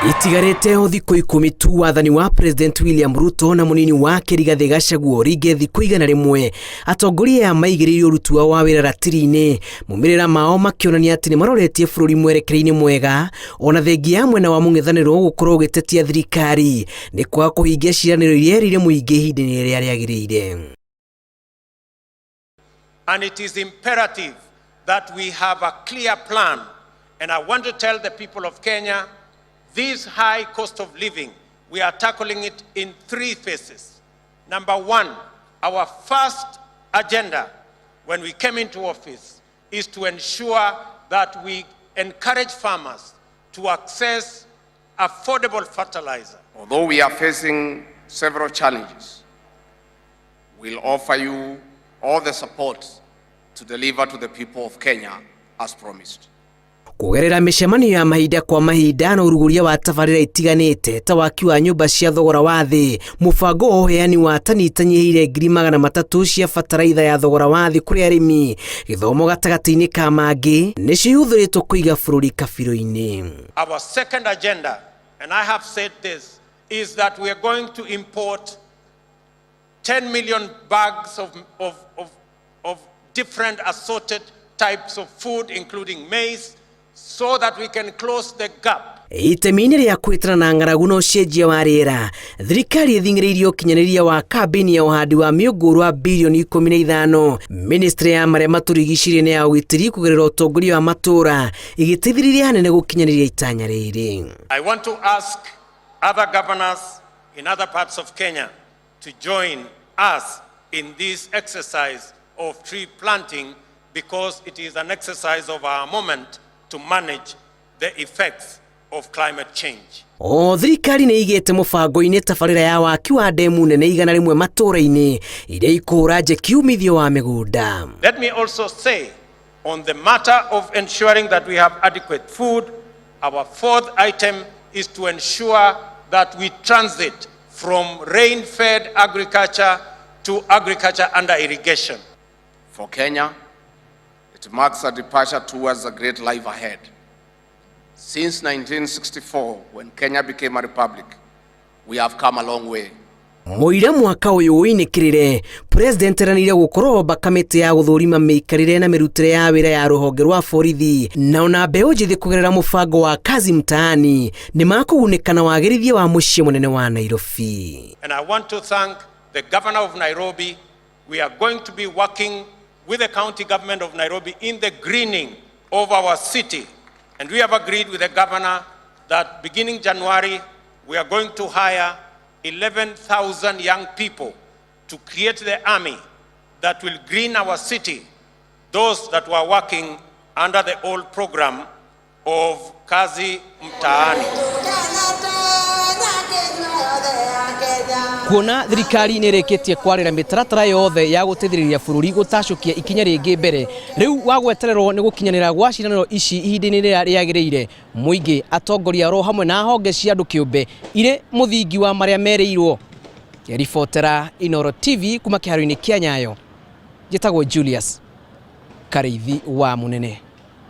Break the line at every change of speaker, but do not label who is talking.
Itigarĩte o thikũ 10 tu wathani wa President William Ruto na mũnini wake Rigathĩ Gachagua ũringe thikũ 100. Atongoria aya maigĩrĩire ũruti wao wa wĩra ratiri-inĩ, maumĩrĩra mao makĩonania atĩ nĩ maroretie bũrũri mwerekera-inĩ mwega, ona thengia ya mwena wa mũng'ethanĩro gũkorwo ũgĩtetia thirikari nĩ kwaga kũhingia ciĩranĩro iria erĩire mũingĩ ihinda-inĩ rĩrĩa rĩagĩrĩire.
And it is imperative that we have a clear plan. And I want to tell the people of Kenya, this high cost of living, we are tackling it in three phases. Number one, our first agenda when we came into office is to ensure that we encourage farmers to access affordable fertilizer.
Although we are facing several challenges, we'll offer you all the support to deliver to the people of Kenya as promised.
Kũgerera mĩcemanio ya mahinda kwa mahinda na ũrugũria wa tabarĩra itiganĩte ta waki wa nyũmba cia thogora wa thĩ, mũbango wa ũheani wa tani itanyihĩire 300,000 cia bataraitha ya thogora wa thĩ kũrĩ arĩmi, gĩthomo gatagatĩ-inĩ ka mangĩ, nĩcio ihũthĩrĩtwo kũiga bũrũri kabirũ-inĩ.
Our second agenda, and I have said this, is that we are going to import 10 million bags of different assorted types of food, including maize, so that we can close the gap.
Itemi-inĩ rĩa kwĩtana na ng'aragu na ũcenjia wa rĩera, thirikari ĩthing'ĩrĩirie ũkinyanĩria wa kambĩini ya ũhandi wa mĩũngũrwa birioni 15. Ministry ya marĩa matũrigicĩirie na ya ũgitĩri kũgerera ũtongoria wa matũũra ĩgĩteithĩrĩria hanene gũkinyanĩria itanya rĩrĩ.
I want to ask other governors in other parts of Kenya to join us in this exercise of tree planting, because it is an exercise of our moment to manage the effects of climate change.
O thirikari nĩ ĩigĩte mũbango-inĩ tabarĩra ya waki wa ndemu nene 100 matũũra-inĩ iria ikũhũra njeki umithio wa mĩgũnda.
Let me also say, on the matter of ensuring that we have adequate food, our fourth item is to ensure that we transit from rain-fed agriculture to agriculture under irrigation.
For Kenya, it marks a departure towards a great life ahead. Since 1964, when Kenya became a republic, we have come a long way.
Mũira mwaka ũyũ ũinĩkĩrĩre, President eranĩire gũkorwo omba kamĩtĩ ya gũthũrima mĩikarĩre na mĩrutĩre ya wĩra ya rũhonge rwa borithi, na ona mbeũ njĩthĩ kũgerera mũbango wa Kazi Mtaani nĩ makũgunĩka na wagĩrithia wa mũciĩ mũnene wa Nairobi.
And I want to thank the governor of Nairobi. We are going to be working with the county government of Nairobi in the greening of our city. And we have agreed with the governor that beginning January, we are going to hire 11,000 young people to create the army that will green our city, those that were working under the old program of Kazi Mtaani.
Kuona thirikari nĩ ĩrĩkĩtie kwarĩra mĩtaratara yothe ya gũteithĩrĩria bũrũri gũtacũkia ikinya rĩngĩ mbere, rĩu wa gwetererwo nĩ gũkinyanĩra gwa ciĩranĩro ici ihinda-inĩ rĩrĩa rĩagĩrĩire. Mũingĩ, atongoria oro hamwe na honge cia andũ kĩũmbe irĩ mũthingi wa marĩa merĩirwo. Ribotera Inooro TV kuma kĩharo-inĩ kĩa Nyayo, njĩtagwo Julius Karĩithi wa Mũnene.